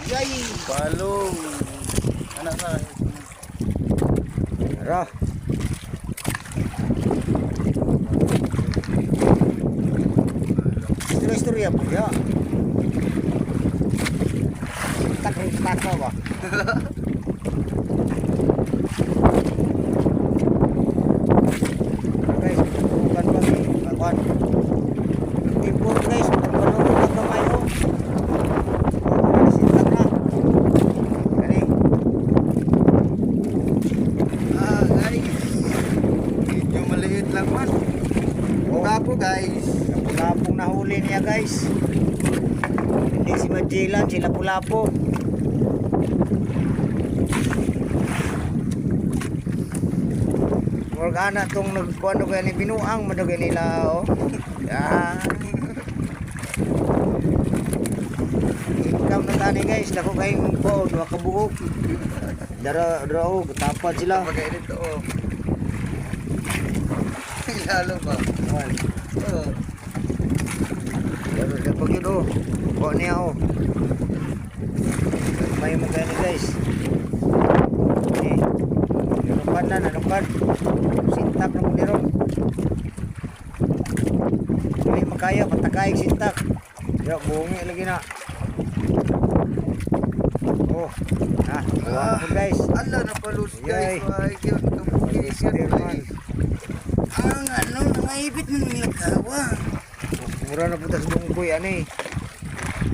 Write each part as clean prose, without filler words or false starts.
Yay! Palo. Anak ka. Tara. Istorya istorya po ya. Tak tak ba? Guys, bukan pa kuan. Tipon guys, balong na kamay oh. Oh, sintak na. Kani. Ah, guys. Medyo maliit lang man. Oh. Kapo, guys. Lapu-lapong nahuli niya, guys. Hindi si Magellan, si Lapu-Lapu. Morgana tong nagkuano kaya ni binuang madugay nila oh. Ah. Ikaw na tani guys, dako kayong po, duha ka buok. Dara dara oh, tapad sila. Pagkainit to, oh. Lalo ba? Kuan. Oh. Dara dako gyud oh. Kuha niya oh. May mo gani guys. Eh. Nanukan na, nanukan. Sintak na mo niro. Hindi makaya, patakay sintak. Ya, bungi lagi na. Oh, ah, kuha na po guys. Ala, napalus Yay. guys. Ay, cute. Kabuki, cute, Man. guys. Ang ano, nangaibit mo ng lagawa. Mura na po tas bungkoy, ano eh.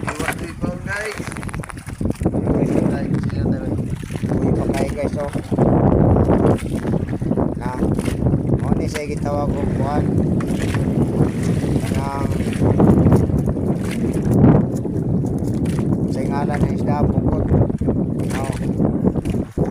Iwan dito, guys. Ano, guys? Guys, sila talaga. Uy, patay guys, oh. Na, mo ni sa gitawag og kuan. Kanang sa ngalan ng isda bukod. No.